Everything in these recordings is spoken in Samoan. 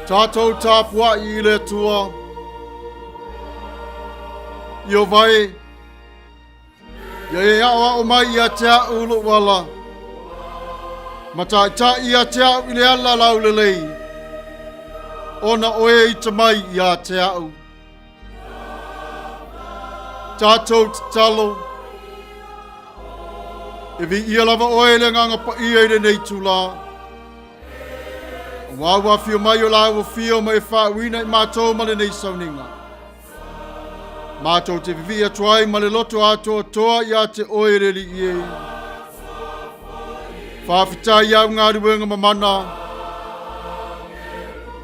Tatou tapua'i i le Atua. Ieova e, ia e aʻoaʻo mai ia te aʻu loʻu ala, ma taʻitaʻi ia te aʻu i le ala laulelei, ona ʻoe e ita mai ia te aʻu. Tatou tatalo, e viia lava ʻoe e le Agaga Paia i lenei itulā. Auā ua afio mai o lāua fio ma e faauina i matou ma lenei sauniga. Matou te vivii atu ai ma le loto atoatoa iā te oe e le Alii e. Faafetai i au galuega mamana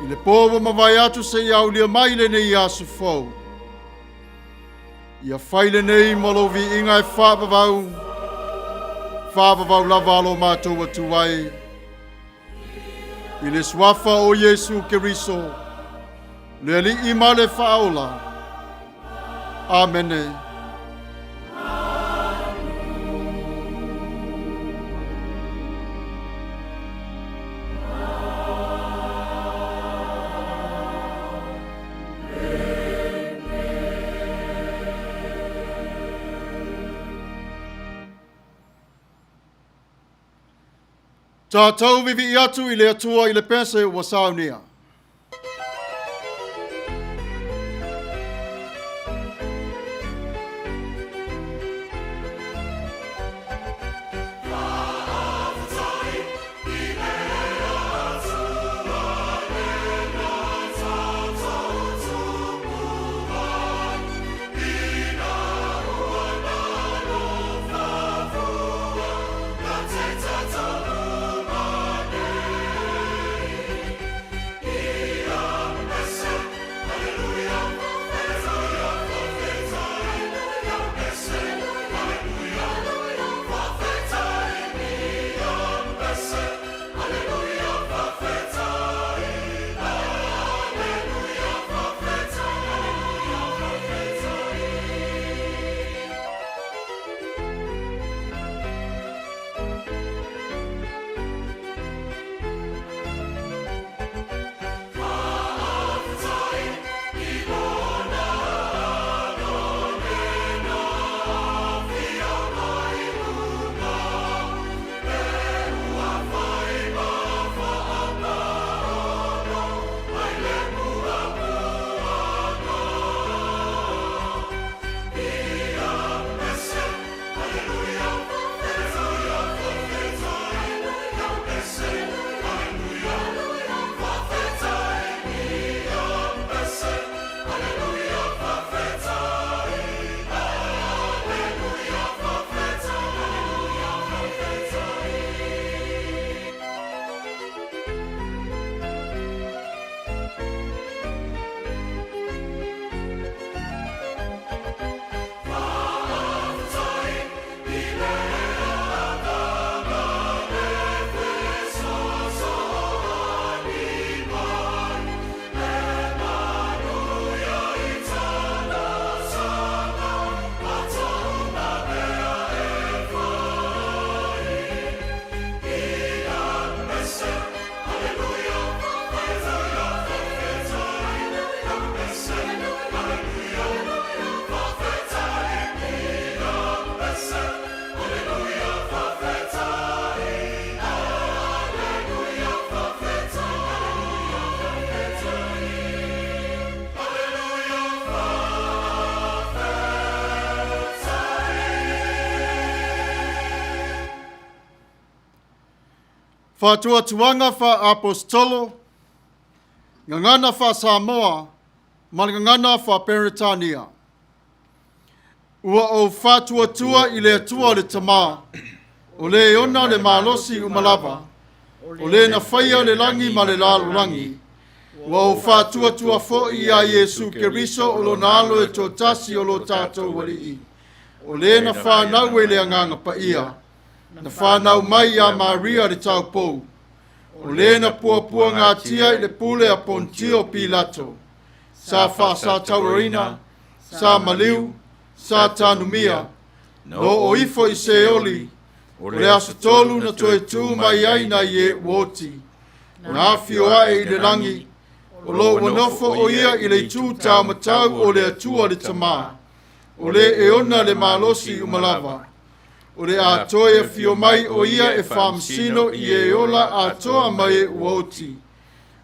i le pō ua mavae atu seia aulia mai lenei aso fou. Ia fai lenei mo lou viiga e faavavau, faavavau lava lo matou Atua e. I le suafa o Iesu Keriso, le Alii ma le Faaola. Amene. Tatou vivii atu i le Atua i le pese ua saunia. Faatuatuaga faa-Aposetolo, Gagana faa-Samoa ma le Gagana faa-Peretania. Ua ou faatuatua i le Atua le Tama, o le e ona le malosi uma lava, o le na faia le lagi ma le lalolagi. Ua ou faatuatua foi iā Iesu Keriso o Lona Alo e toatasi o lo tatou Alii, o le na fanau e le Agaga Paia, na fanau mai iā Maria le taupou, o le na puapuagatia i le pule a Ponitio Pilato, sa faasatauaina, sa maliu, sa tanumia, na oo ifo i Seoli, o le aso tolu na toe tu mai ai nai e ua oti, na afio ae i le lagi, O lo o ua nofo o ia i le itu taumatau o le Atua le Tamā, o le e ona le malosi uma lava. O le a toe afio mai o ia e faamasino i e ola atoa ma e ua oti.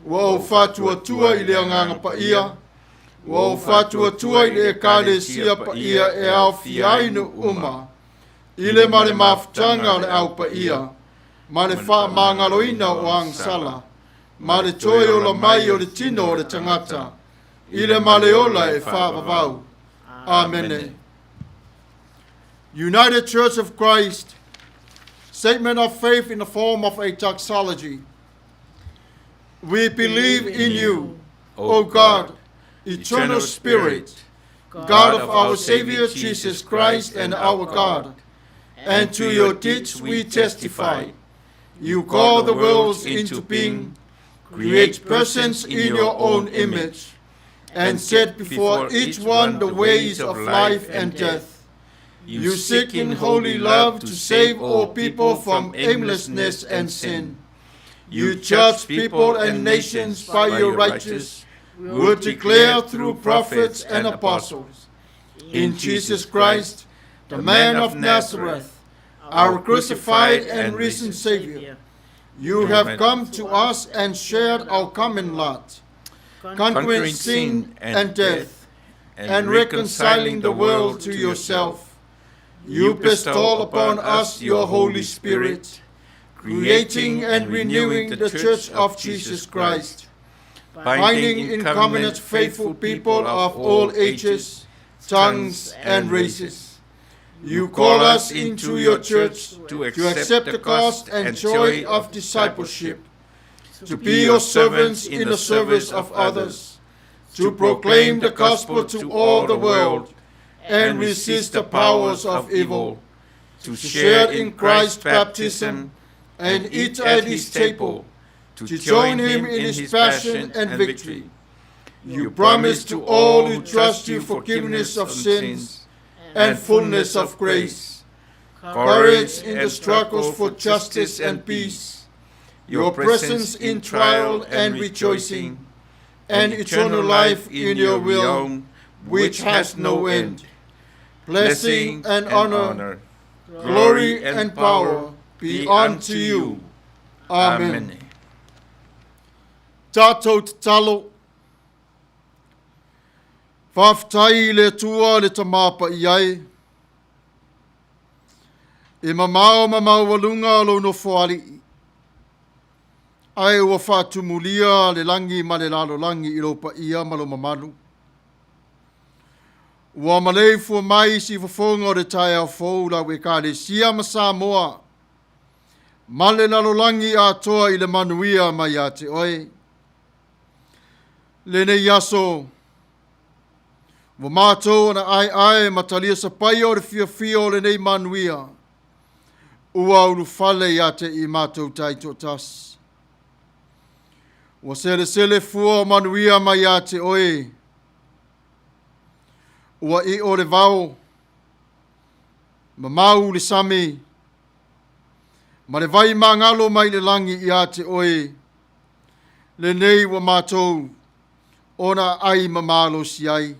Ua ou faatuatua i le Agaga Paia, ua ou faatuatua i le Ekalesia paia e aofia ai nuu uma, i le ma le mafutaga o le Au Paia, ma le faamagaloina o agasala, ma le toe ola mai o le tino o le tagata, i le ma le ola e faavavau. Amene. United Church of Christ, statement of faith in the form of a doxology. We believe in you, O God, eternal Spirit, God of our Savior Jesus Christ and our God, and to your deeds we testify. You call the worlds into being, create persons in your own image, and set before each one the ways of life and death. You seek in holy love to save all people from aimlessness and sin. You judge people and nations by your righteous word declared through prophets and apostles. In Jesus Christ, the man of Nazareth, our crucified and risen Savior, you have come to us and shared our common lot, conquering sin and death, and reconciling the world to yourself. You bestow upon us your Holy Spirit, creating and renewing the Church of Jesus Christ, binding in covenant faithful people of all ages, tongues, and races. You call us into your church to accept the cost and joy of discipleship, to be your servants in the service of others, to proclaim the gospel to all the world, and resist the powers of evil, to share in Christ's baptism and eat at his table, to join him in his passion and victory. You promise to all who trust you forgiveness of sins and fullness of grace, courage in the struggles for justice and peace, your presence in trial and rejoicing, and eternal life in your realm, which has no end. Blessing and honor, glory and power be unto you. Amen. Tātou tatalo. Whāwhetai i le Atua le tamāpa i ai. E mamao ma maualuga lou nofoalii, ae ua faatumulia le lagi ma le lalolagi i lou paia ma lou mamalu. Ua maleifua mai i siufofoga o le taeao fou lau Ekalesia ma Samoa ma le lalolagi atoa i le manuia mai ia te oe. Lenei aso, Ua matou ona aeae ma talia sapaia o le fiafia o lenei manuia, ua ulufale ia te i matou taitoatasi. Ua selesele fua o manuia mai ia te oe, ua io le vao, mamau le sami, ma le vai magalo mai le lagi ia te oe, lenei ua matou ona ai ma malosi ai.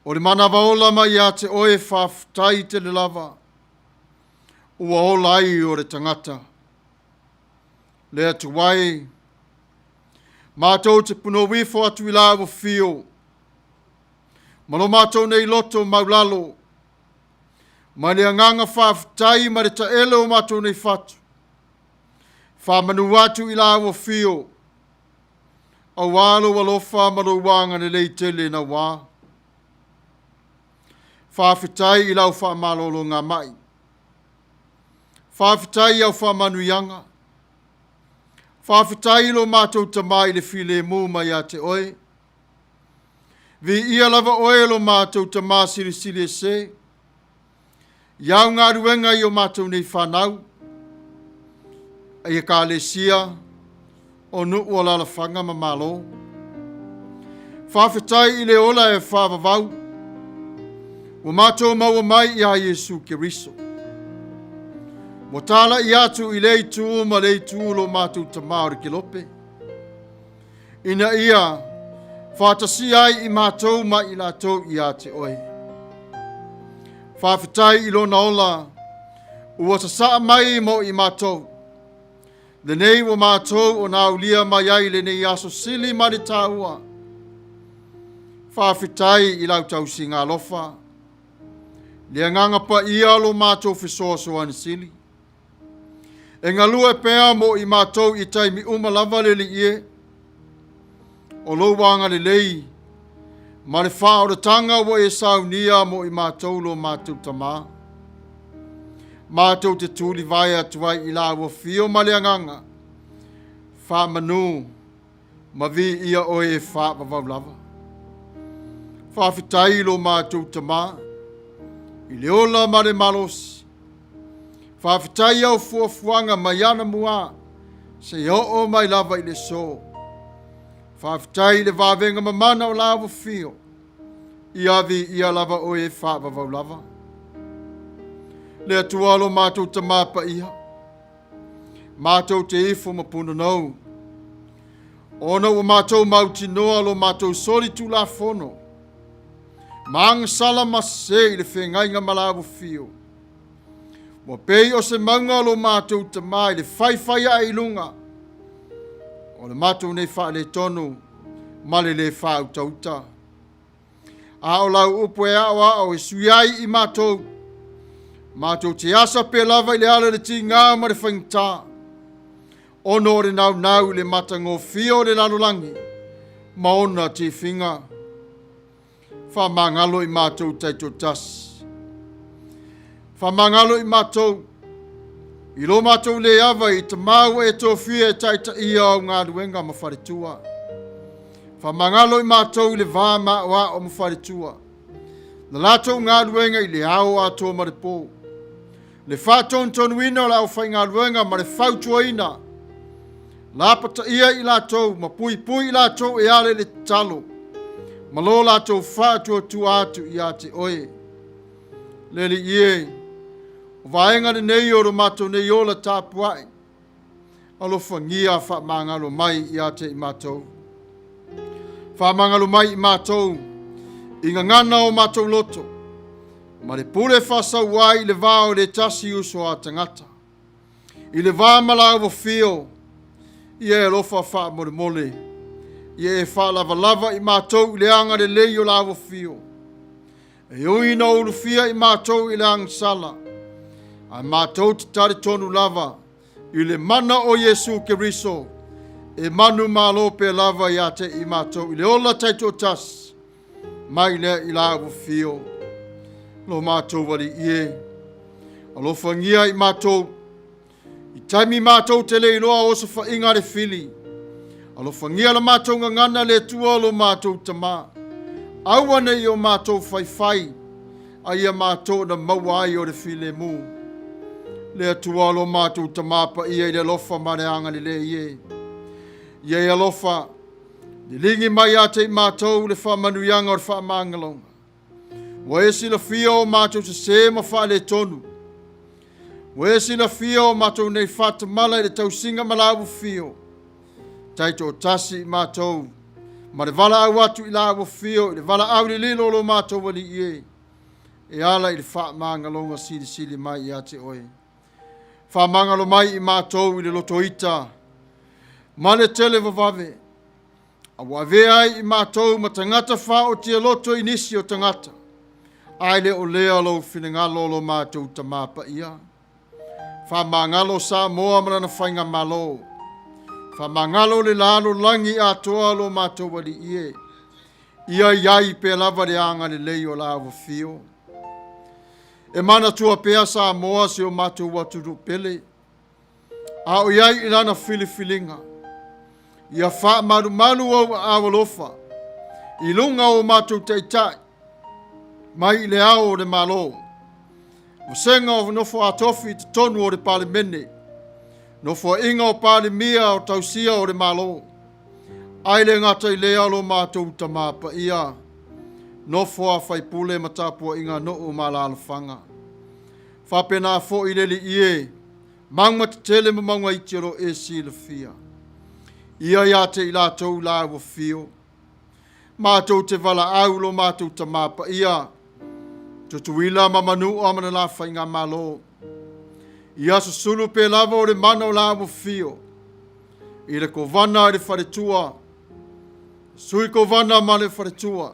O le manava ola mai ia te oe faafetai tele lava, ua ola ai o le tagata. Le Atua e, matou te punou ifo atu i lau afio, ma lo matou nei loto maulalo, mai le agaga faafetai ma le taele o matou nei fatu, faamanu atu i lau afio, Auā lou alofa ma lou agalelei tele nauā. Faafetai i lau faamalologa mai. Faafetai i au faamanuiaga. Faafetai i lo matou Tama i le filemu mai ia te oe. Viia lava oe lo matou Tama silisili ese. I au galuega i o matou nei fanau, i Ekalesia, o nuu o alaalafaga ma Malo. Faafetai i le ola e faavavau, ua matou maua mai ia Iesu Keriso. Ua talai atu i lea itu ma lea itu lo matou Tama o le Kelope. Ina ia faatasia ai i matou ma i latou ia te oe. Faafetai i lona ola ua sasaa mai mo i matou. Lenei ua matou ona aulia mai ai lenei aso sili ma le taua. Faafetai i lau tausiga alofa, le agaga paia lo matou fesoasoani sili. E galue pea mo i matou i taimi uma lava le Alii e. O lou agalelei ma le faaolataga ua e saunia mo i matou lo matou Tama. Matou te tulivae atu ai i lau afio ma le agaga faamanu ma viia oe e faavavau lava. Faafetai i lo matou Tama i le ola ma le malosi. Faafetai i au fuafuaga mai anamua seia oo mai lava i le aso. Faafetai i le vavega mamana o lau afio, ia viia lava oe e faavavau lava. Le Atua lo matou Tama paia, matou te ifo ma punonou, ona ua matou mautinoa lo matou soli tulafono, ma agasala ma sese i le feagaiga ma lau afio. Ua pei o se mauga lo matou Tama i le faifai ae i luga o le matou nei faaletonu ma le lē faautauta. A o lau upu e aoao e sui ai i matou, matou te asa pea lava i le ala i le tiga ma le faigata, ona o le naunau i le matagofie o le lalolagi ma ona tifiga. Faamagalo i matou taitoatasi. Faamagalo i matou i lo matou le ava i tama ua e tofia e taitaia au galuega ma faletua. Faamagalo i matou i le va maoao ma faletua, na latou galuega i le ao atoa ma le po, le faatonutonuina o le aufaigaluega ma le fautuaina, lapataia i latou ma puipui i latou e ala i le tatalo ma lo latou faatuatua atu ia te oe. Le Alii e, o vaega lenei o lo matou nei ola tapuai, alofagia faamagalo mai ia te i matou. Faamagalo mai i matou i gagana o matou loto, ma le pule faasau ai i le va o le tasi uso a tagata. I le va ma lau afio, ia e alofa faamolemole, ia e faalavalava i matou i le agalelei o lau afio. E ui ina ulufia i matou i le agasala, ae matou te talitonu lava i le mana o Iesu Keriso, e manumalo pea lava ia te i matou i le ola taitoatasi mai lea i lau afio. Lo matou Alii e, alofagia i matou, I taimi matou te le iloa osofaiga a le fili, alofagia la matou gagana le Atua lo matou Tama. Aua ne i o matou faifai, a ia matou na maua ai o le filemu. Le Atua lo matou Tama paia i le alofa ma le agalelei e. Ia e alofa, liligi mai ia te i matou le faamanuiaga o le faamagaloga. Ua e silafia o matou sesē ma faaletonu. Ua e silafia o matou nei faatamala i le tausiga ma lau afio. Taitoatasi i matou ma le valaau atu i lau afio i le valaau lililo o lo matou Alii e, e ala i le faamagaloga silisili mai ia te oe. Faamagalo mai i matou i le lotoita ma le televavave, a ua avea ai i matou ma tagata faaotia loto i nisi o tagata, ae le o lea lou finagalo lo matou Tama Paia. Faamagalo Samoa ma lana faigamalo. Faamagalo le lalolagi atoa lo matou Alii e. Ia i ai pea lava le agalelei o lau afio. E manatua pea Samoa si o matou atunuu pele, a o i ai i lana filifiliga, ia faamalumalu ou aao alofa i luga o matou taitai mai i le ao o le Malo, vasega o nofo a tofi i totonu o le Palemene, nofoaiga o Palemia o tausia o le Malo, ae le gata i lea lo matou Tama Paia, nofo a faipule ma tapuaiga nuu ma alaalafaga. Faapena foi le Alii e, mauga tetele ma mauga iti o lo o e silafia. Ia iā te i latou la ua fio. Matou te valaau lo matou Tamā Paia, Tutuila ma Manua ma le la faigamalo. Ia susulu pea lava o le mana o la ua fio, i le kovana i le faletua, sui kovana ma le faletua,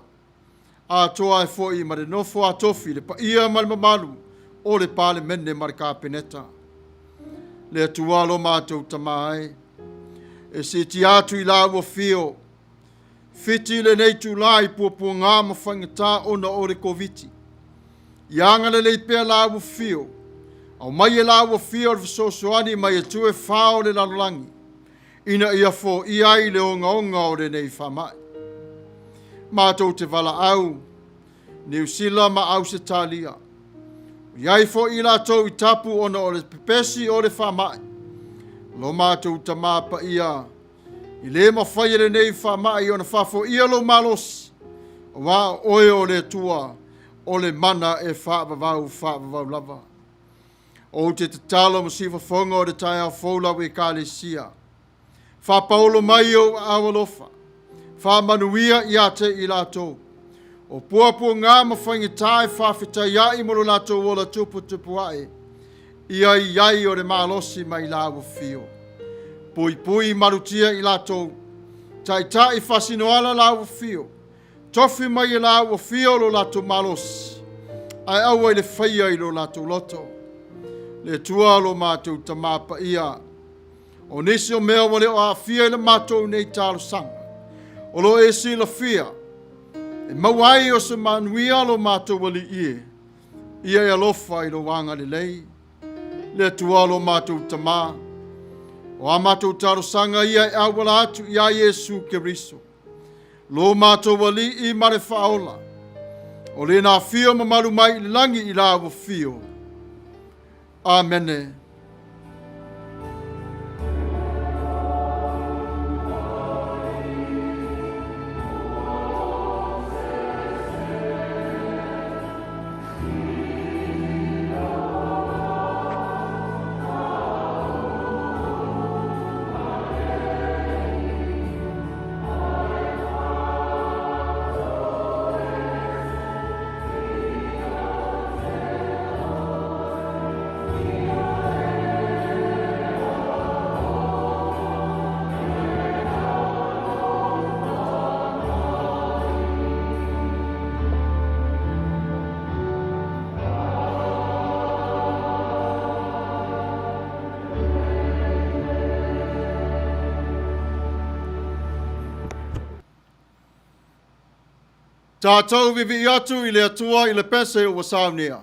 atoa ai foi ma le nofo a tofi le paia ma le mamalu o le Palemene ma le Kapeneta. Le Atua lo matou Tamā e, e siitia atu i la ua fio, Fiti lenei itulā i puapuagā ma faigata ona o le Koviti. Ia agalelei pea la ua fio, aumai e la ua fio le fesoasoani mai itu e fā o le lalolagi, ina ia foia ai le ogaoga o lenei faamai. Matou te valaau, Niu Sila ma Ausetalia. I ai foi i latou i tapu ona o le pepesi o le faamai. Lo matou Tamā Paia, I le mafai e lenei faamai ona faafoia lou malosi, auā o oe o le Atua, o le mana e faavavau faavavau lava. Ou te tatalo ma siufofoga o le taeao fou lau Ekalesia. Faapaolo mai ou aao alofa, faamanuia ia te i latou. O puapuaga ma faigata e faafetai ai mo lo latou ola tuputupuae, ia i ai o le malosi mai la ua fio. Puipui malutia i latou, taitai faasinoala la ua fio, tofi mai e la ua fio lo latou malosi, ae aua i le faia i lo latou loto. Le Atua lo matou Tamā Paia, o nisi o mea ua le o aafia i le matou nei talosaga, o lo e silafia, e maua ai o se manuia lo matou Alii e, ia e alofa i lou agalelei. Le Atua lo matou Tamā, o a matou talosaga ia e auala atu iā Iesu Keriso, lo matou Alii ma le Faaola, o lena afio mamalu mai i le lagi i la ua fio. Amene. Tatou vivii atu i le Atua i le pese ua saunia.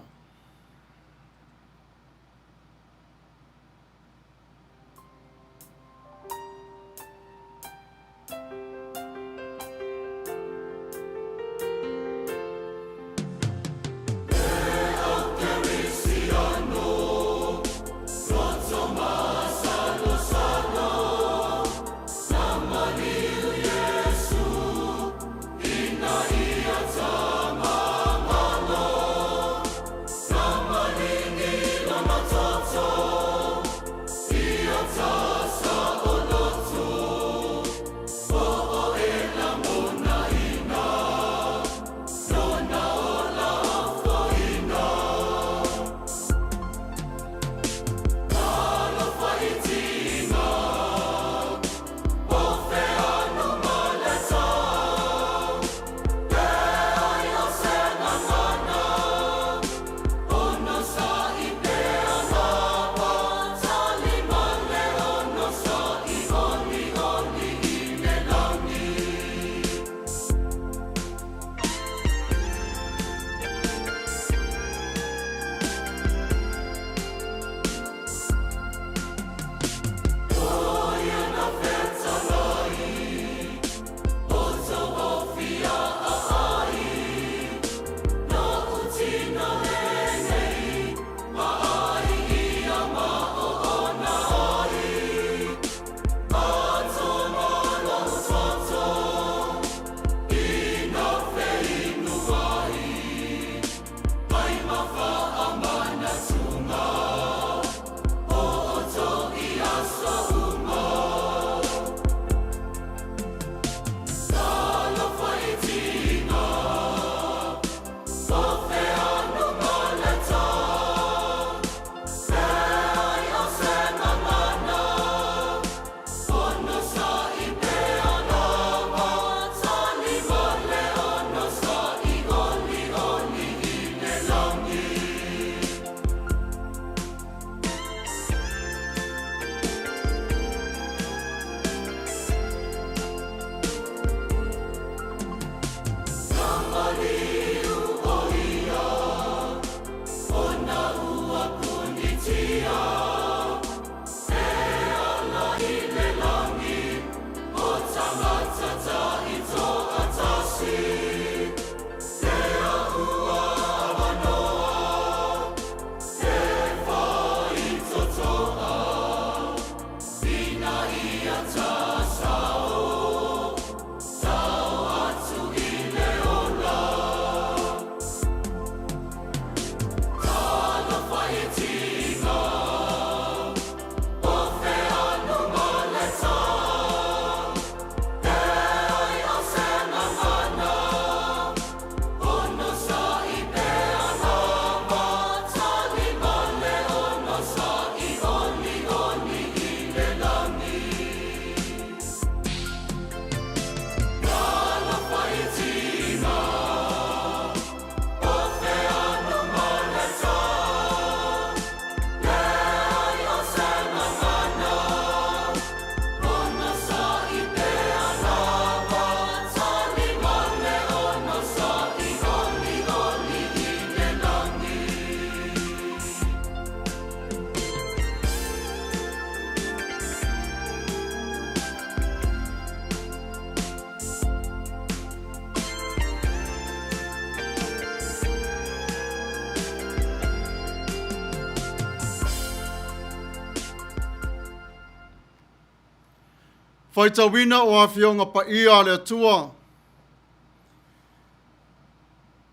Faitauina o Afioga Paia a le Atua,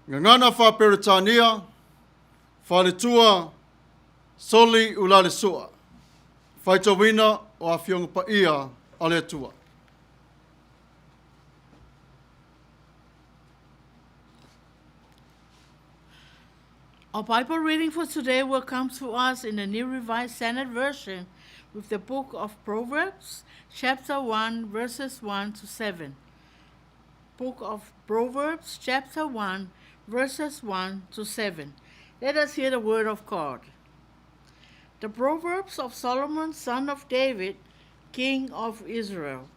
Gagana Faa-Peretania, Faletua Soli Ulalesua. Faitauina o Afioga Paia a le Atua. Our Bible reading for today will come to us in the New Revised Standard Version with the book of Proverbs, chapter 1, verses 1 to 7. Book of Proverbs, chapter 1, verses 1 to 7. Let us hear the word of God. The Proverbs of Solomon, son of David, king of Israel,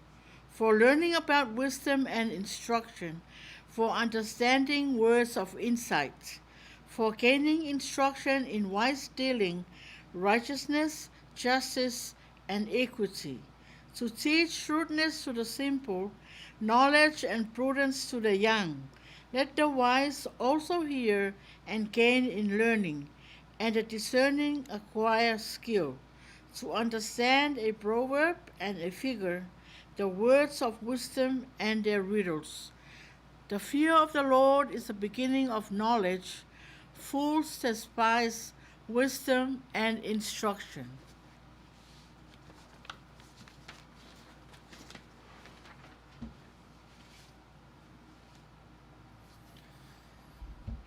for learning about wisdom and instruction, for understanding words of insight, for gaining instruction in wise dealing, righteousness, justice, and equity, to teach shrewdness to the simple, knowledge and prudence to the young. Let the wise also hear and gain in learning, and the discerning acquire skill, to understand a proverb and a figure, the words of wisdom and their riddles. The fear of the Lord is the beginning of knowledge. Fools despise wisdom and instruction.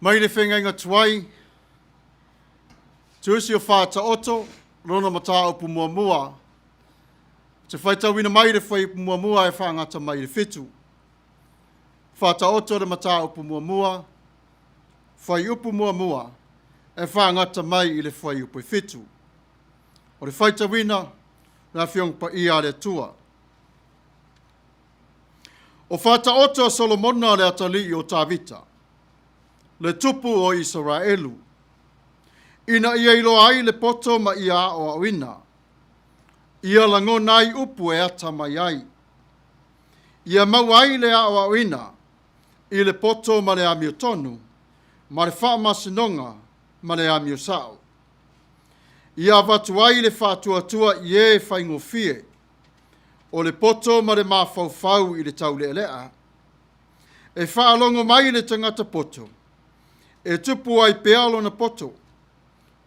Mai le whengaiga tuai, Tusi o Whātaoto, lona mataupu muamua. Te whaitauina mai le whaiupu muamua e whaangata mai le whitu. Whātaoto le mataupu muamua, whaiupu muamua e whaangata mai i le whaiupu e whitu. O le whaitauina, le Afioga Paia a le Atua. O Whātaoto a Solomona le atalii o Tavita, le tupu o Isaraelu, ina ia iloa ai le poto ma ia aʻoaʻoina, ia lagona ai upu e ata mai ai, ia maua ai le aʻoaʻoina i le poto ma le amiotonu, ma le faamasinoga ma le amio sao. Ia avatu ai le faatuatua i e faigofie, o le poto ma le mafaufau i le taulealea, e faalogo mai le tagata poto, e tupu ai pea lona poto,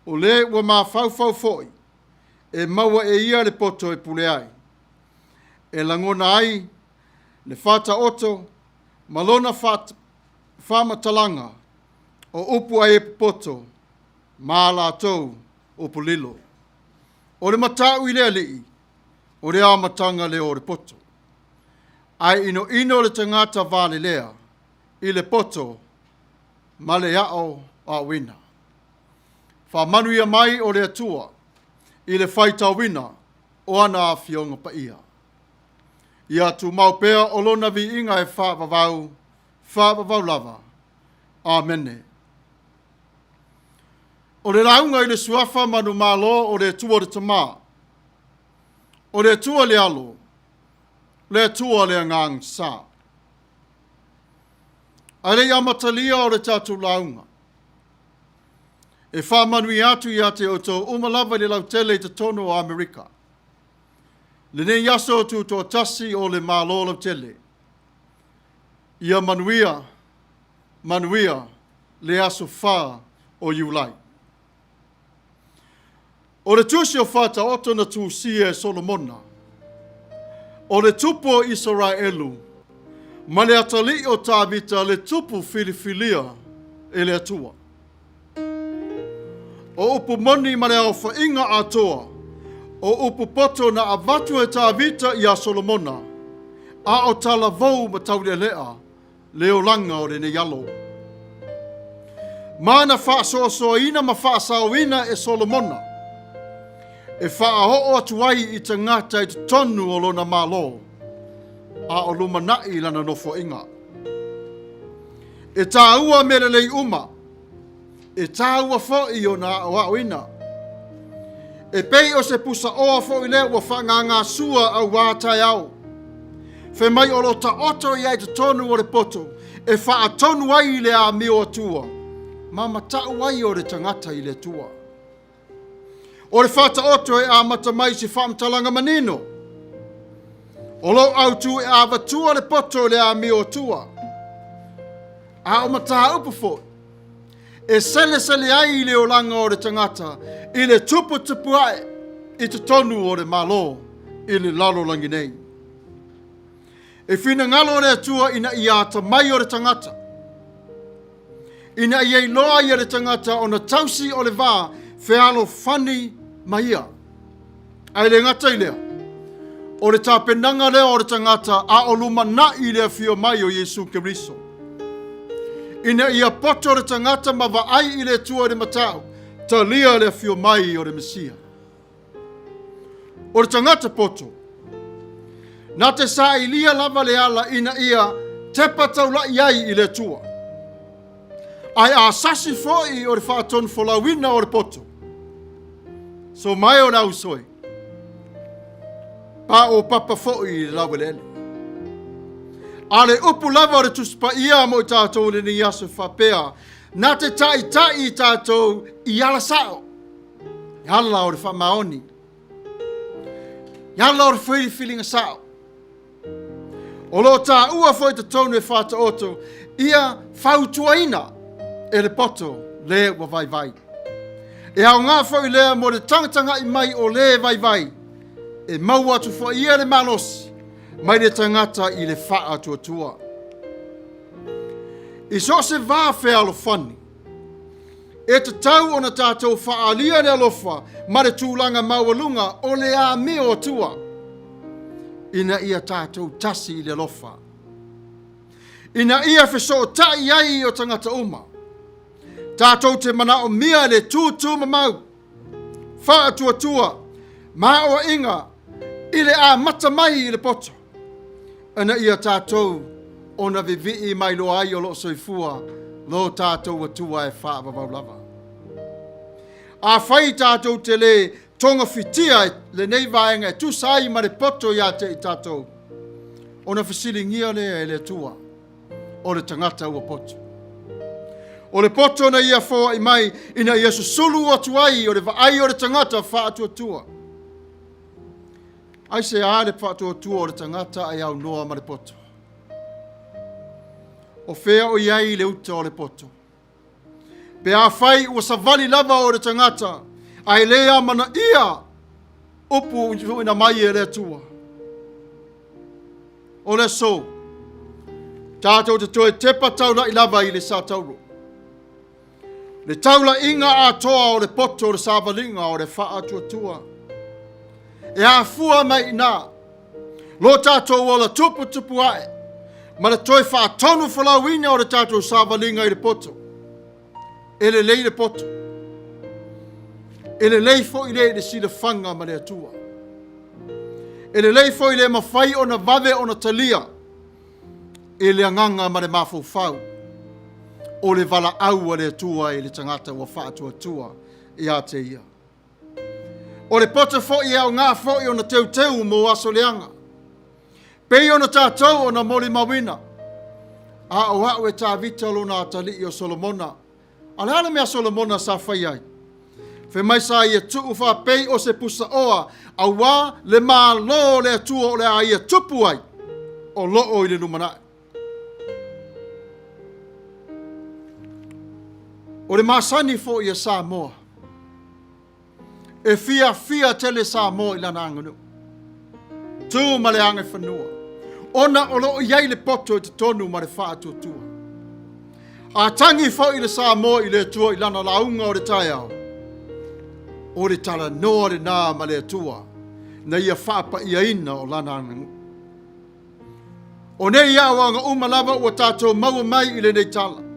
o le ua mafaufau foi, e maua e ia le poto e pule ai, e lagona ai le faataoto ma lona faamatalaga o upu ai e popoto ma a latou upu lilo. O le matau i le alii, o le amataga lea o le poto. Ae inoino le tagata valelea i le poto ma le aʻoaʻoina. Faamanuia mai o le Atua i le faitauina o ana afioga paia. Ia tumau pea o lona viiga e faavavau, faavavau lava. Amene. O le lauga i le suafa manumalo o le Atua le Tama, o le Atua le Alo, le Atua le Agaga Sa. Ae le i amatalia o le tatou lauga, e faamanuia atu ia te outou uma lava i le lautele i totonu o Amerika. Lenei aso tutoatasi o le Malo lautele. Ia manuia, manuia le aso 4 o Iulai. O le tusi o Faataoto na tusia e Solomona, o le tupu o Isaraelu, ma le atalii o Tavita le tupu filifilia e le Atua. O upu moni ma le aofaiga atoa, o upu poto na avatu e Tavita iā Solomona, a o talavou ma taulealea le olaga o lenei alo. Ma na faasoasoaina ma faasaoina e Solomona, e faaoo atu ai i tagata i totonu o lona Malo, a o lumanai lana nofoaiga. E tāua mea lelei uma, e tāua foi ona aʻoaʻoina. E pei o se pusaoa foi lea ua faagagasua auā taeao. Fai mai o lo taoto ia i totonu o le poto e faatonu ai le amio Atua, ma matau ai o le tagata i le Atua. O le faataoto e amata mai i se faamatalaga manino. O lou autū e avatua le poto i le amio Atua. A o mataupu foi, e selesele ai i le olaga o le tagata i le tuputupu ae i totonu o le Malo i le lalolagi nei. E finagalo le Atua ina ia atamai o le tagata, ina ia iloa ia le tagata ona tausi o le va fealofani ma ia. Ae le gata i lea, o le tapenaga lea o le tagata a o lumanai i le afio mai o Iesu Keriso. Ina ia poto le tagata ma vaai i le Atua i le matau, talia le afio mai o le Mesia. O le tagata poto, na te sailia lava le ala ina ia tepa taula'i ai i le Atua. Ae a sasi foi o le faatonufolauina o le poto, so mae o le ausoe, pa o papa foi i le laueleele. A le upu lava o le Tusi Paia mo i tatou i lenei aso e faapea, na te taitai i tatou i ala sao, i ala o le faamaoni, i ala o le filifiliga sao. O lo o taua foi totonu e faataoto ia fautuaina e le poto le ua vaivai. E aoga foi lea mo le tagatagai mai o le vaivai, e maua atu foi ia le malosi mai le tagata i le faatuatua. I so o se va fealofani, E tatau ona tatou faaalia le alofa ma le tulaga maualuga o le amio Atua, ina ia tatou tasi i le alofa, ina ia fesootai ai o tagata uma. Tatou te manaomia le tūtūmamau, faatuatua, ma aoaiga i le amata mai i le poto, ina ia tatou ona vivii mai loa ai o loo soifua lo tatou Atua e faavavau lava. Afai tatou te le togafitia lenei vaega e tusa ai ma le poto ia te i tatou, ona fesiligia lea e le Atua o le tagata ua poto. O le poto na ia foai mai ina ia susulu atu ai o le vaai o le tagata faatuatua. Aisea le faatuatua o le tagata ae aunoa ma le poto? O fea o i ai le uta o le poto? Pe afai ua savali lava o le tagata ae le amanaia upu tuuina mai e le Atua. O le aso, tatou te toe tepa taula'i lava i le satauro. Le taulaiga atoa o le poto o le savaliga o le faatuatua. E afua mai i ina lo tatou ola tuputupu ae ma le toe faatonu folauina o le tatou savaliga i le poto. E lelei le poto. E lelei foi le i le silafaga ma le Atua. E lelei foi le mafai ona vave ona talia i le agaga ma le mafaufau o le valaau a le Atua i le tagata ua faatuatua ia te ia. O le poto foi e aoga foi ona teuteu mo aso leaga, pei ona tatou ona molimauina, a o au e Tavita lona atalii o Solomona. A o le a le mea Solomona sa fai ai? Fai mai sa ia tuu faapei o se pusaoa, auā le Malo o le Atua o le a ia tupu ai, o loo i le lumanai. O le masani foi a Samoa, E fiafia tele Samoa i lana aganuu, tu ma le agaifanua, ona o lo o i ai le poto i totonu ma le faatuatua. A tagi foi le Samoa i le Atua i lana lauga o le taeao, o le talanoa lena ma le Atua na ia faapaiaina o lana aganuu. O nei aoaoga uma lava ua tatou maua mai i lenei tala.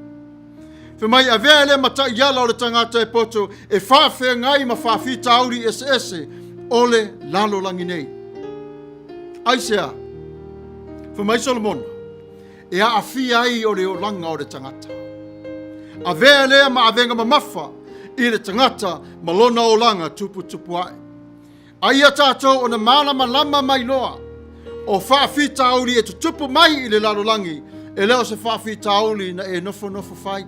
Fai mai, avea lea mataiala o le tagata e poto e faafeagai ma faafitauli eseese o le lalolagi nei. Aisea? Fai mai Solomona, e aafia ai o le olaga o le tagata. Avea lea ma avega mamafa i le tagata ma lona olaga tuputupu ae. A ia tatou ona malamalama mai loa o faafitauli e tutupu mai i le lalolagi, e le o se faafitauli na e nofonofo fai.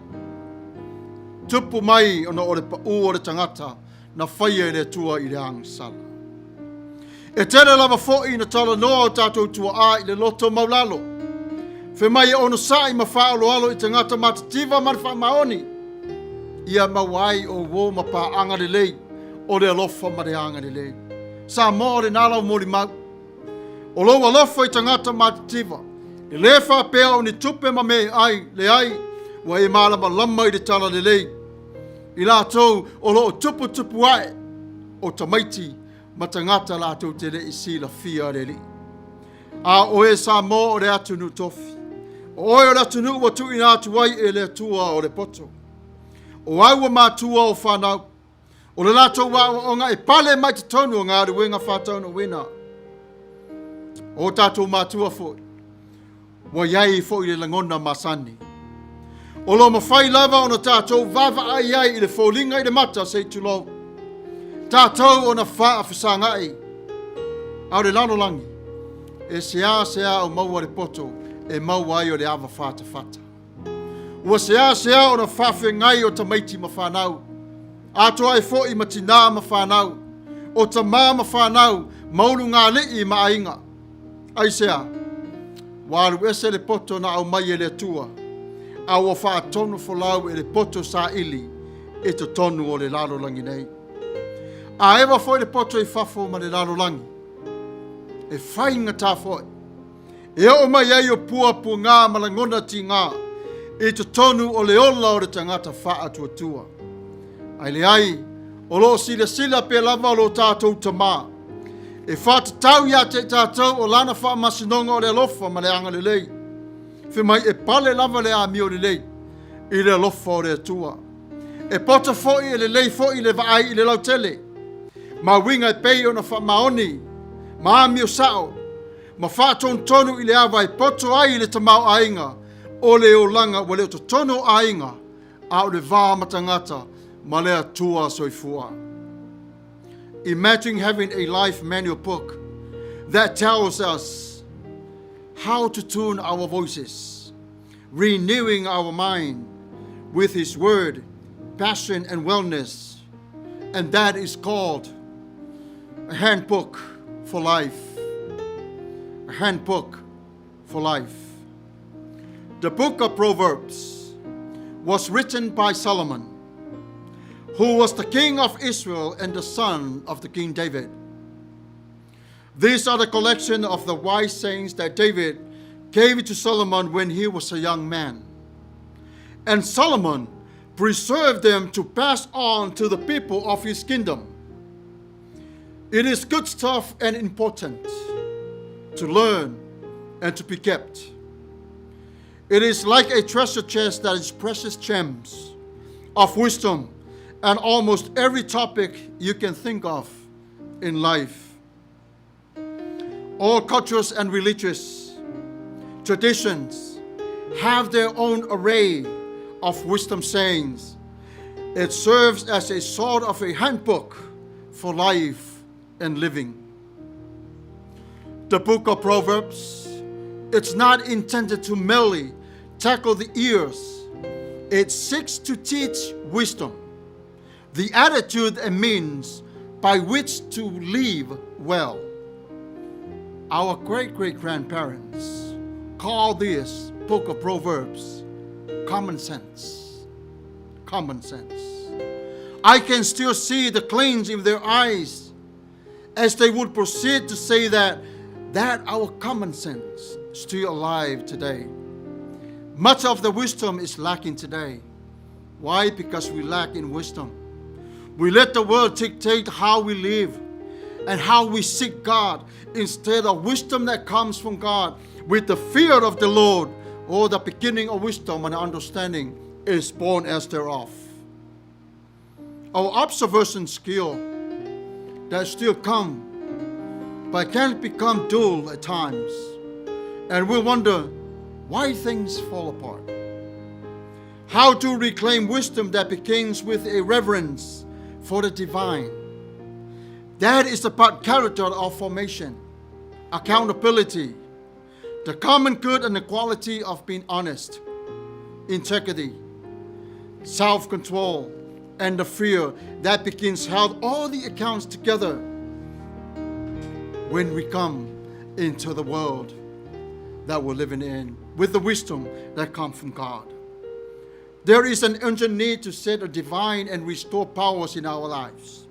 Tupu mai ona o le paū o le tagata na faia e le Atua i le agasala. E tele lava fo'i na talanoa o tātou tua'a i le loto maulalo. Fai mai e onosa'i ma faaaloalo i tagata matitiva ma le faamaoni, ia maua ai o uō ma paaga lelei o le alofa ma le agalelei. Samoa o lena lau molimau. O lou alofa i tagata matitiva, e lē faapea o ni tupe ma meaai, leai, ua e malamalama i le talalelei. I latou o lo o tuputupu ae o tamaiti ma tagata latou te le i silafia le Alii. A o oe Samoa o le atunuu tofi, o oe o le atunuu ua tuuina atu ai e le Atua o le poto. O au o matua o fanau, o le latou aoaoga e pale mai totonu o galuega faataunuuina. O tatou matua foi, ua i ai foi le lagona masani. O lo o mafai lava ona tatou vaavaai ai i le foliga i le mata se i tulou, tatou ona faafesagai, a o le lalolagi, e seasea o maua le poto e maua ai o le ava fatafata. Ua seasea ona faafeagai o tamaiti ma fanau, atoa ai foi ma tinā ma fanau, o tamā ma fanau, ma ulugalii ma aiga. Aisea? Ua alu ese le poto na aumai e le Atua, a ua faatonu folau e le poto saili i totonu o le lalolagi nei. A eva foi le poto i fafo ma le lalolagi, e faigata foi e oo mai ai o puapuaga ma lagona tigā i totonu o le ola o le tagata faatuatua. Ae leai, o lo o silasila pea lava lo tatou Tamā e faatatau ia te i tatou o lana faamasinoga o le alofa ma le agalelei. Fai mai e pale lava le amio lelei i le alofa o le Atua. E poto foi e lelei foi le vaai i le lautele, ma uiga e pei ona faamaoni ma amio sao ma faatonutonu i le ava e poto ai le tamaoaiga o le olaga ua le o totonu o aiga, a o le va ma tagata ma le Atua soifua. Imagine having a life manual book that tells us how to tune our voices, renewing our mind with His Word, passion, and wellness. And that is called a handbook for life. A handbook for life. The book of Proverbs was written by Solomon, who was the king of Israel and the son of the King David. These are the collection of the wise sayings that David gave to Solomon when he was a young man. And Solomon preserved them to pass on to the people of his kingdom. It is good stuff and important to learn and to be kept. It is like a treasure chest that is precious gems of wisdom and almost every topic you can think of in life. All cultures and religious traditions have their own array of wisdom sayings. It serves as a sort of a handbook for life and living. The book of Proverbs, it's not intended to merely tackle the ears. It seeks to teach wisdom, the attitude and means by which to live well. Our great great grandparents called this book of Proverbs common sense. Common sense. I can still see the gleams in their eyes as they would proceed to say that our common sense is still alive today. Much of the wisdom is lacking today. Why? Because we lack in wisdom. We let the world dictate how we live and how we seek God instead of wisdom that comes from God with the fear of the Lord, or the beginning of wisdom and understanding is born as thereof. Our observation skill that still come, but can become dull at times, and we wonder why things fall apart. How to reclaim wisdom that begins with a reverence for the divine. That is about character of formation, accountability, the common good and the quality of being honest, integrity, self control, and the fear that begins held all the accounts together. when we come into the world that we're living in with the wisdom that comes from God. There is an urgent need to set a divine and restore powers in our lives.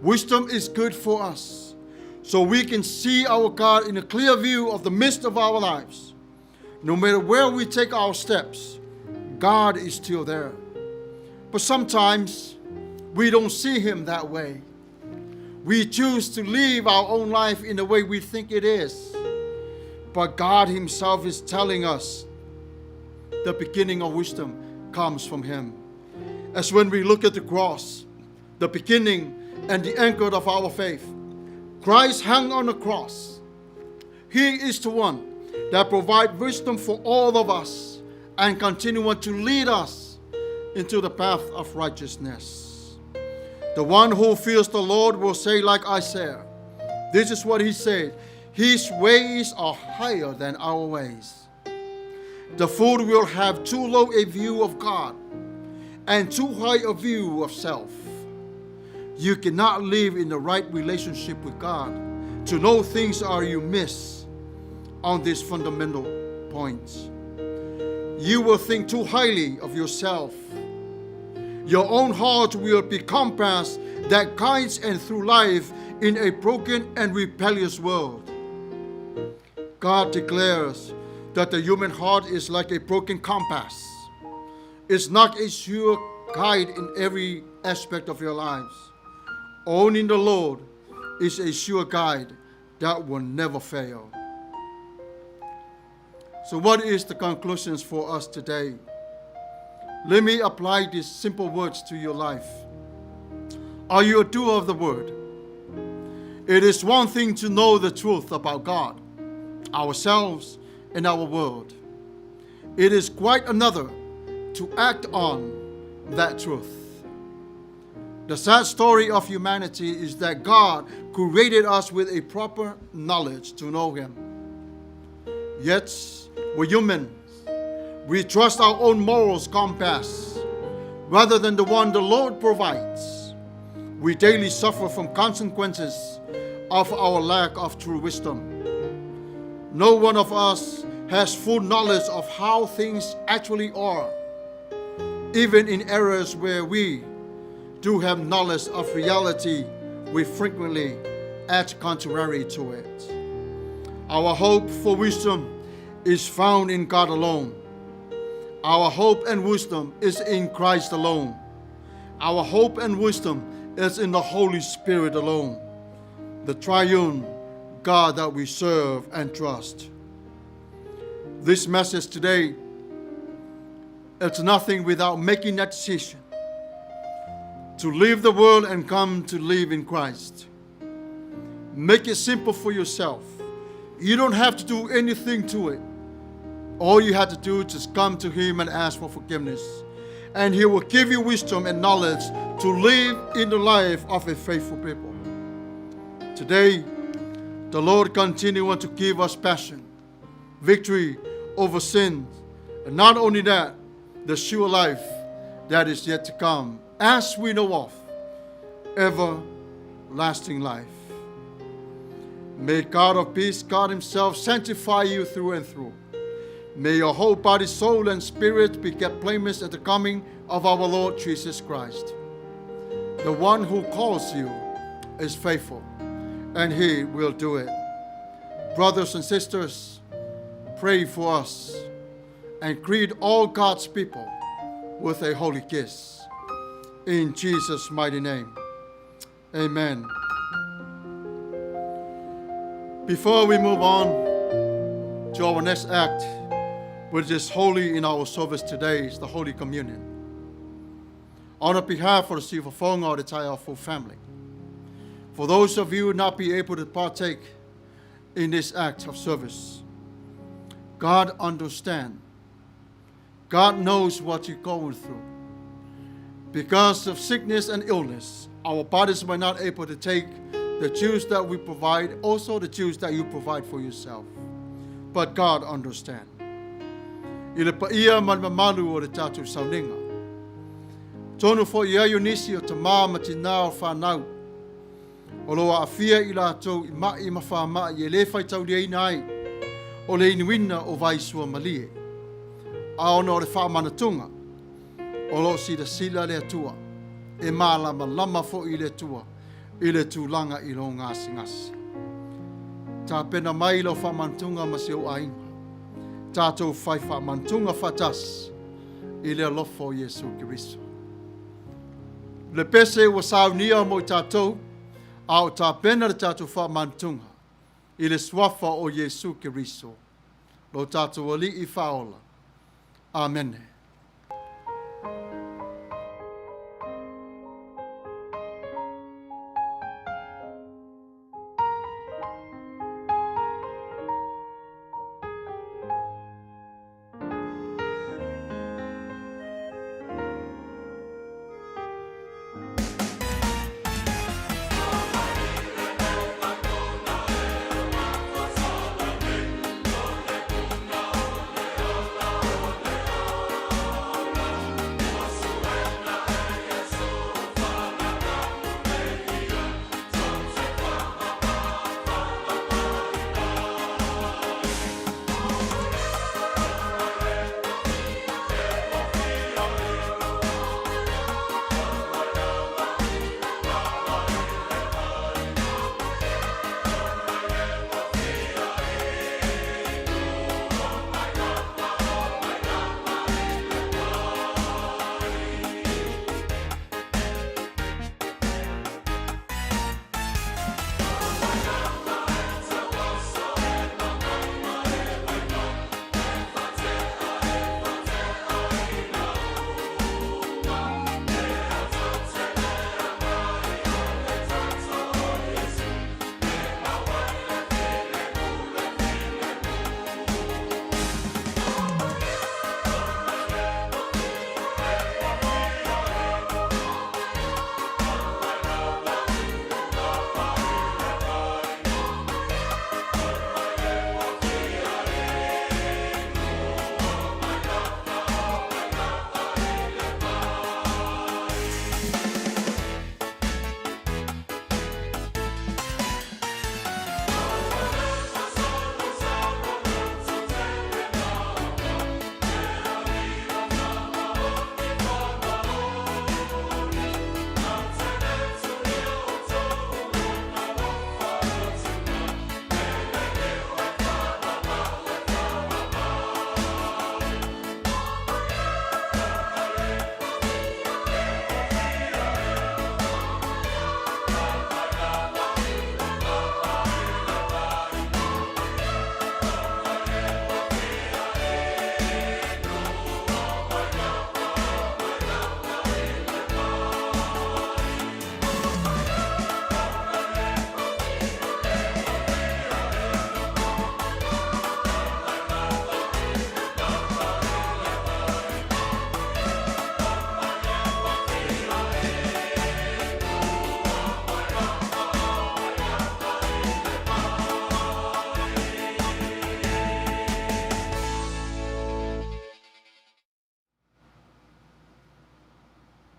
Wisdom is good for us so we can see our God in a clear view of the midst of our lives. No matter where we take our steps, God is still there. But sometimes we don't see Him that way. We choose to live our own life in the way we think it is. But God Himself is telling us the beginning of wisdom comes from Him. As when we look at the cross, the beginning and the anchor of our faith, Christ hung on the cross. He is the one that provides wisdom for all of us and continue to lead us into the path of righteousness. The one who fears the Lord will say, like Isaiah, this is what he said: His ways are higher than our ways. The fool will have too low a view of God and too high a view of self. You cannot live in the right relationship with God to know things are you miss on these fundamental points. You will think too highly of yourself. Your own heart will be compass that guides and through life in a broken and rebellious world. God declares that the human heart is like a broken compass. It's not a sure guide in every aspect of your lives. Only the Lord is a sure guide that will never fail. So, what is the conclusions for us today? Let me apply these simple words to your life. Are you a doer of the word? It is one thing to know the truth about God, ourselves, and our world. It is quite another to act on that truth. The sad story of humanity is that God created us with a proper knowledge to know Him. Yet, we're humans. We trust our own morals compass rather than the one the Lord provides. We daily suffer from consequences of our lack of true wisdom. No one of us has full knowledge of how things actually are. Even in areas where we do have knowledge of reality, we frequently act contrary to it. Our hope for wisdom is found in God alone. Our hope and wisdom is in Christ alone. Our hope and wisdom is in the Holy Spirit alone, the triune God that we serve and trust. This message today, it's nothing without making that decision to leave the world and come to live in Christ. Make it simple for yourself. You don't have to do anything to it. All you have to do is just come to Him and ask for forgiveness. And He will give you wisdom and knowledge to live in the life of a faithful people. Today, the Lord continues to give us passion, victory over sin, and not only that, the sure life that is yet to come, as we know of, everlasting life. May God of peace, God Himself, sanctify you through and through. May your whole body, soul, and spirit be kept blameless at the coming of our Lord Jesus Christ. The one who calls you is faithful, and He will do it. Brothers and sisters, pray for us and greet all God's people with a holy kiss. In Jesus' mighty name, amen. Before we move on to our next act, which is holy in our service today, is the Holy Communion. On behalf of the Siufafoga o the Taiafu family, for those of you not be able to partake in this act of service, God understand. God knows what you're going through. Because of sickness and illness, our bodies were not able to take the juice that we provide, also the juice that you provide for yourself. But God understand. I le paia ma le mamalu o le tatou sauniga. Tonu foi i ai o nisi o tamā ma tinā o whanau. O lo o aafia i latou i ma'i ma faama'i e lē faitauliaina ai o le inuina o vai suamalie, a ona o le faamanatuga o lo o silasila le Atua, e malamalama foi le Atua i le tulaga i lou gasegase. Tapena mai lau faamanatuga ma si ou aiga, tatou fai faamanatuga faatasi i le alofa o Iesu Keriso. Le pese ua saunia mo i tatou, a o tapena le tatou faamanatuga i le suafa o Iesu Keriso, lo tatou Alii Faaola. Amene.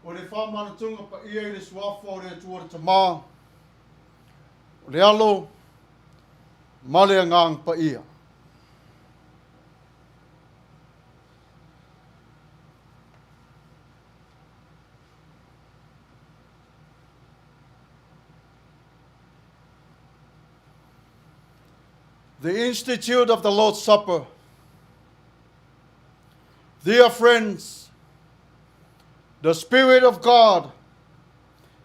O le faamanatunga paia i le suafa o le Atua le Tama, o le Alo, ma le Agaga Paia. The Institute of the Lord's Supper. Dear friends, the Spirit of God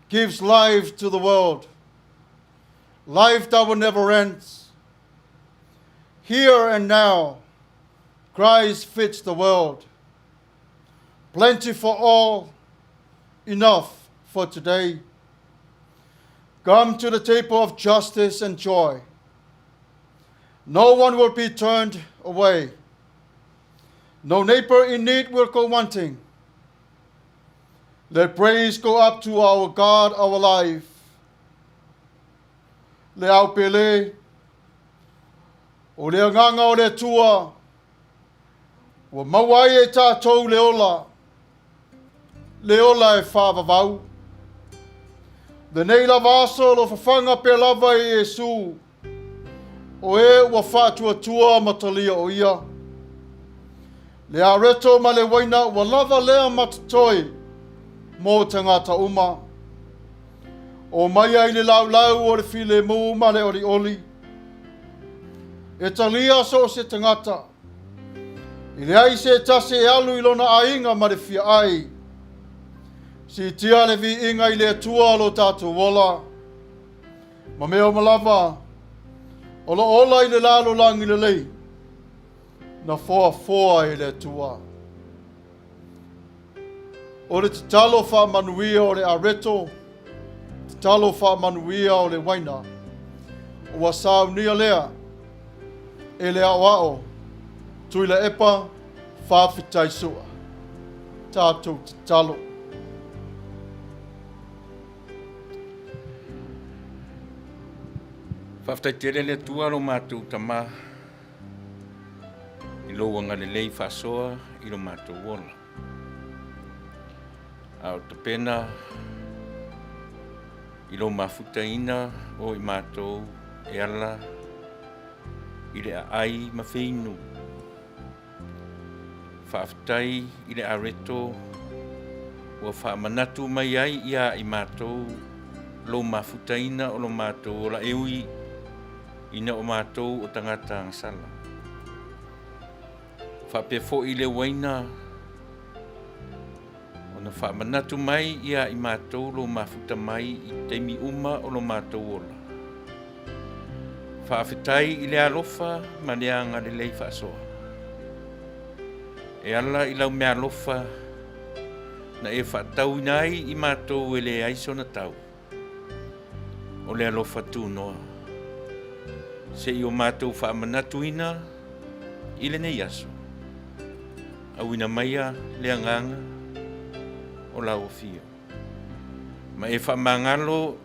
gives life to the world, life that will never end. Here and now, Christ fits the world. Plenty for all, enough for today. Come to the table of justice and joy. No one will be turned away. No neighbor in need will go wanting. Let praise go up to our God, our life. Le au pele, o le agaga o le Atua, ua maua ai e tatou le ola, le ola e faavavau. Lenei lava aso o lo fafaga pea lava e Iesu, o e ua faatuatua ma talia o ia. Le areto ma le waina ua lava lea ma totoe mo tagata uma. O mai ai le laulau o le filemu ma le olioli. E talia so o se tagata. E leai se tasi e alu i lona aiga ma le fia ai. Siitia le viiga i le Atua lo tatou ola. Ma mea uma lava, o lo ola i le lalolagi lelei, na foafoa e le Atua. O le tatalo faamanuia o le areto, tatalo faamanuia o le waina, ua saunia lea e le aoao Tuilaepa faafetai sua. Tatou tatalo. Faafetai tele le Atua lo matou Tama i lou agalelei faasoa i lo matou ola. A o tapena i lou mafutaina o i matou e ala i le aai ma feinu. Faafetai i le areto ua faamanatu mai ai ia i matou lou mafutaina o lo matou ola e ui ina o matou o tagata agasala. Faapea foi le uaina ona faamanatu mai ia i matou lou mafuta mai i taimi uma o lo matou ola. Faafetai i le alofa ma le agalelei faasoa. E ala i lau meaalofa na e faatauina ai i matou e leai sona tau. O le alofa tunoa. Se i o matou faamanatuina i lenei aso. Auina maia le agaga o lau afio. Ma e faamagalo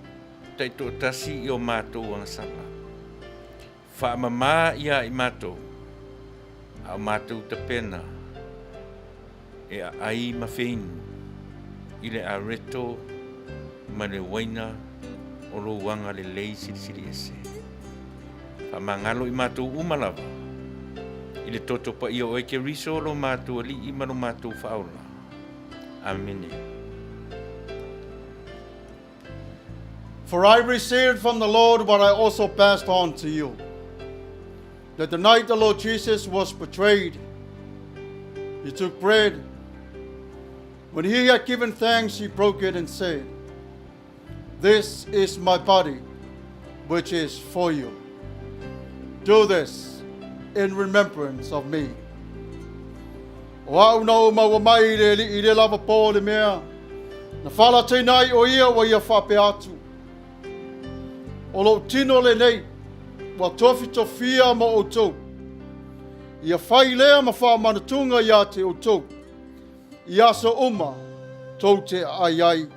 taitoatasi i o matou agasala. Faamama ia i matou, a o matou tapena e aai ma feinu i le areto ma le uaina o lou agalelei silisili ese. Faamagalo i matou uma lava i le toto paia o oe Keriso lo matou Alii ma lo matou Faaola. Amene. For I received from the Lord what I also passed on to you. That the night the Lord Jesus was betrayed, he took bread. When he had given thanks, he broke it and said, This is my body, which is for you. Do this in remembrance of me. O au na ou maua mai i le Alii i le lava pō le mea, na faalataina ai o ia ua ia faapea atu. O lou tino lenei, ua tofitofia mo outou. Ia fai lea ma faamanatuga ia te outou, i aso uma tou te aai ai.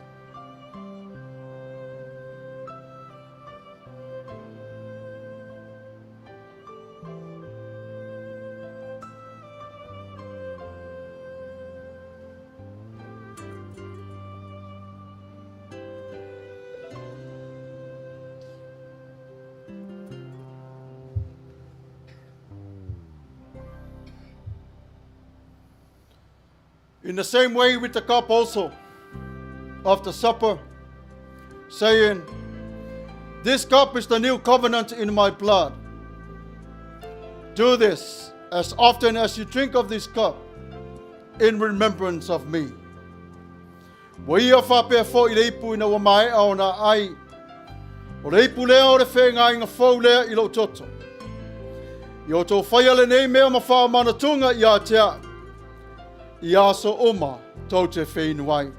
In the same way with the cup also, after supper, saying, This cup is the new covenant in my blood. Do this as often as you drink of this cup in remembrance of me. Ua ia faapea foi le ipu ina ua maea ona ai. O le ipu lea o le feagaiga fou lea i lou toto. Ia outou faia lenei mea ma faamanatuga ia te au, i aso uma tou te feinu ai.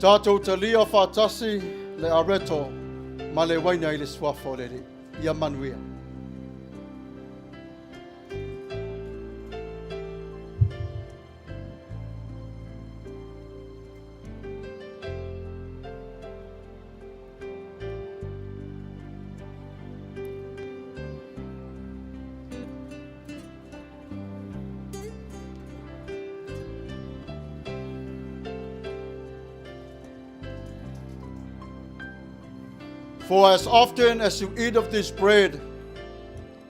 Tātou talia whātasi le areto ma le waina i le suafa o le Alii. Ia manuia. For as often as you eat of this bread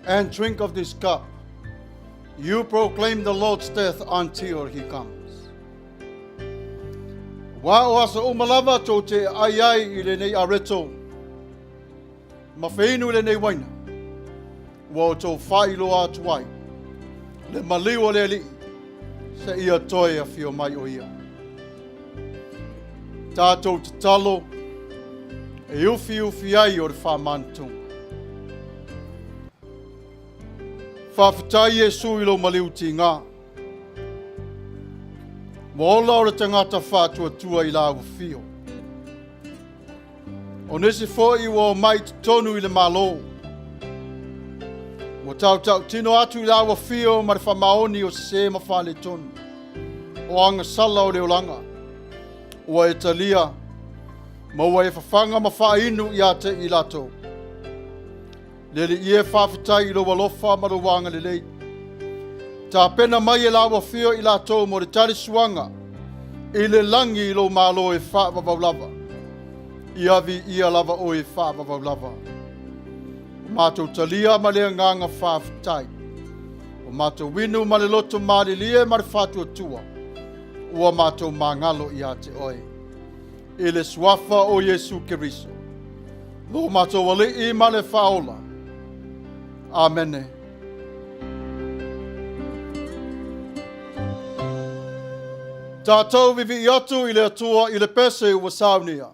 and drink of this cup, you proclaim the Lord's death until he comes. Aua o aso uma lava tou te ai ai i lenei areto, ma feinu i lenei uaina, ua outou faailoa atu ai le maliu o le Alii seia toe afio mai o ia. Tatou tatalo e ufiufi ai o le faamanatunga. Faafetai Iesu i lou maliu tiga. Ua ola o le tagata faatuatua i lau afio. O nisi foi ua omai i totonu i le Malo. Ua tautautino atu i lau afio ma le faamaoni o sesē ma faaletonu, o agasala o le olaga. Ua e talia ma ua e fafaga ma faainu ia te i latou. Le Alii e, faafetai i lou alofa ma lou agalelei. Tapena mai e lau afio i latou mo le talisuaga i le lagi i lou Malo e faavavau lava. Ia viia lava oe e faavavau lava. O matou talia ma le agaga faafetai. O matou inu ma le loto malilie ma le faatuatua ua matou magalo ia te oe. I le suafa o Iesu Keriso, lo matou Alii ma le Faaola. Amene. Tatou vivii atu i le Atua i le pese ua saunia.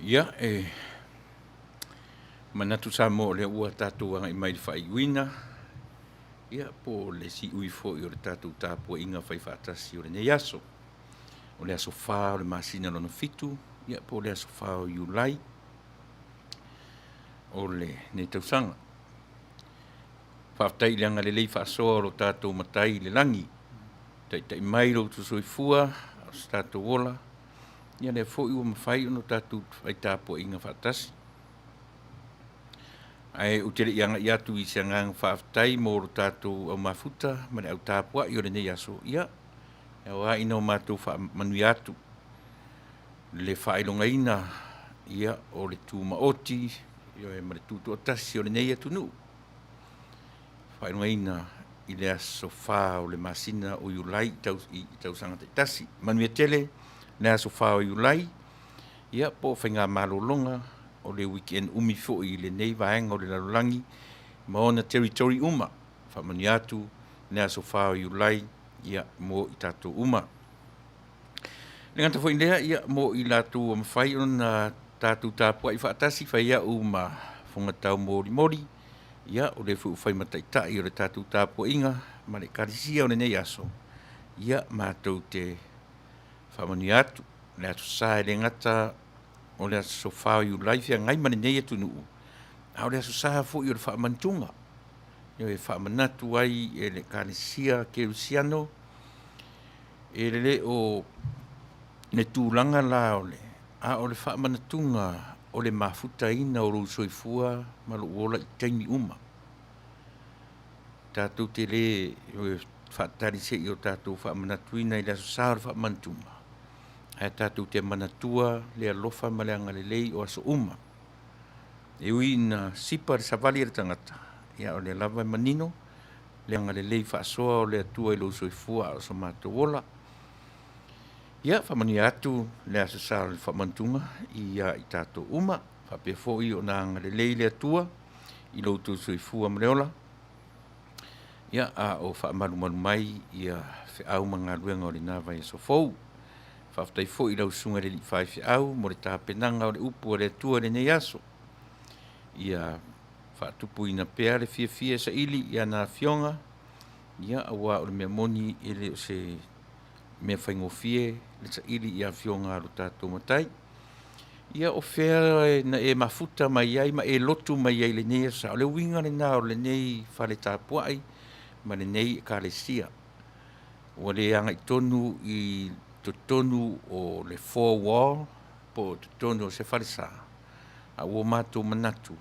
Ia, e manatu Samoa o lea ua tatou agai mai i le faaiuina, ia po o le siui foi o le tatou tapuaiga faifaatasi o lenei aso. O le aso 4 o le masina lona 7, ia po o le aso 4 o Iulai o lenei tausaga. Faafetai i le agalelei faasoa o lo tatou Matai i le lagi, taitai mai lo outou soifua a o se tatou ola, ia lea foi ua mafai ona tatou fai tapuaiga faatasi. Ae ou te le i agai atu i se agaga faafetai mo lo tatou au mafuta ma le au tapuai o lenei aso, ia, e ao lava ina o matou faamanuia atu le faailogaina, ia, o le tumaoti, ioe, ma le tutoatasi o lenei atunuu. Faailogaina i le aso 4 o le masina o Iulai i tausaga taitasi. Manuia tele le aso 4 o Iulai, ia po o faigamalologa o le weekend umi foi i lenei vaega o le lalolagi ma ona territory uma. Faamanuia atu le aso 4 o Iulai, ia, mo i tatou uma. E le gata foi i lea, ia, mo i latou ua mafai ona tatou tapuai faatasi, fai au ma fogatau molimoli, ia, o lea foi ua fai ma taitai o le tatou tapuaiga ma le Ekalesia o lenei aso, ia, matou te faamanuia atu le Aso Sa, e le gata o le aso 4 o Iulai feagai ma lenei atunuu, a o le Aso Sa foi o le faamanatuga, e faamanatu ai e le Ekalesia Kerisiano, e le o le tulaga la o le, a o le faamanatuga o le mafutaina o lou soifua ma lou ola i taimi uma. Tatou te le faatali se i o tatou faamanatuina i le Aso Sa o le Faamanatuga, ae tatou te manatua le alofa ma le agalelei o aso uma. E ui ina sipa le savali a le tagata, ia o lea lava e manino le agalelei faasoa o le Atua i lou soifua a o so matou ola. Ia, faamanuia atu le Aso Sa o le Faamanatuga ia i tatou uma, faapea foi ona agalelei le Atua i lo outou soifua ma le ola, ia, a o faamalumalu mai ia feau ma galuega o lena vaiaso fou. Faafetai foi i lau Susuga i le Alii Faifeau mo le tapenaga o le upu a le Atua i lenei aso. Ia faatupuina pea le fiafia e saili i ana afioga, ia, aua o le mea moni e le o se mea faigofie le saili i afioga a lo tatou Matai. Ia o fea na e mafuta mai ai ma e lotu mai ai i lenei aso Sa? O le uiga lena o lenei fale tapuai ma lenei Ekalesia. Ua le agai tonu i totonu o le four wall po o totonu o se falesa, a ua matou manatu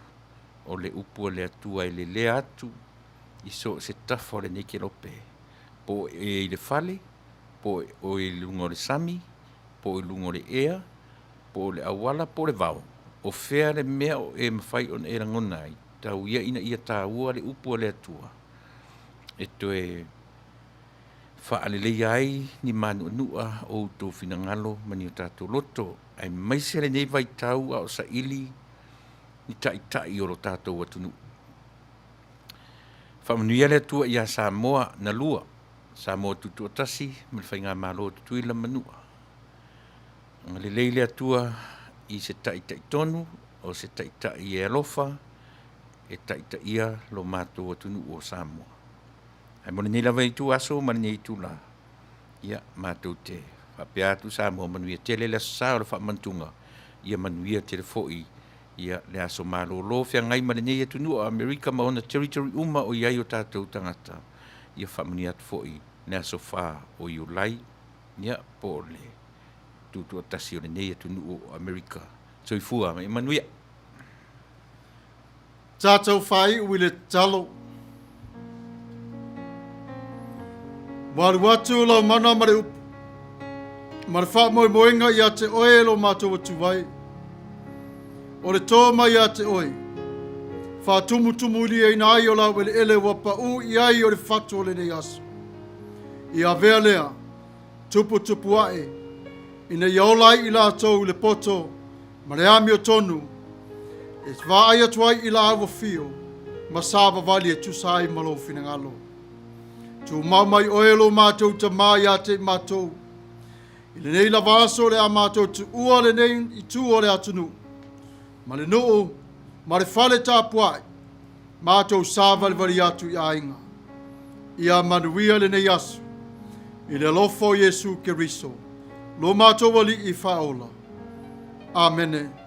o le upu a le Atua e lelea atu i so o se tafa o lenei kelope, po o e i le fale, po o e i luga o le sami, po o i luga o le ea, po o le auala po o le vao, o fea le mea o e mafai ona e lagona ai, tau ia ina ia taua le upu a le Atua e toe faaleleia ai ni manuanua o outou finagalo ma ni o tatou loto, aemaise lenei vaitau a o saili ni taitai o lo tatou atunuu. Faamanuia le Atua ia Samoa na lua, Samoa Tutoatasi ma le Faigamalo a Tutuila ma Manua. Agalelei le Atua i se taitai tonu, o se taitai e alofa, e taitaia lo matou atunuu o Samoa. Ae mo lenei lava itu aso ma lenei itula, ia, matou te faapea atu, Samoa manuia tele le Aso Sa o le Faamanatuga, ia manuia tele foi ia le aso malolo feagai ma lenei atunuu o Amerika ma ona territory uma o i ai o tatou tagata, ia faamanuia atu foi le aso 4 o Iulai, ia, po o le tutoatasi o lenei atunuu o Amerika. Soifua ma ia manuia. Tatou faaiu i le tatalo. Ua alu atu lau mana ma le upu, ma le faamoemoega ia te oe lo matou atu ai. O le tō mai ia te oe, faatumutumulieina ai o laueleele ua paū i ai o le fatu o lenei aso. Ia avea lea, tuputupu ae, ina ia ola ai i latou i le poto ma le amiotonu, e vaai atu ai i laau afio ma savavali e tusa ai ma lou finagalo. Tumau mai oe lo matou Tamā ia te i matou, i lenei lava aso o le a matou tuua lenei itu o le atunuu. Ma le nuu ma le fale tapuai, matou savalivali atu i aiga. Ia manuia lenei aso, i le alofa o Iesu Keriso, lo matou Alii Faaola. Amene.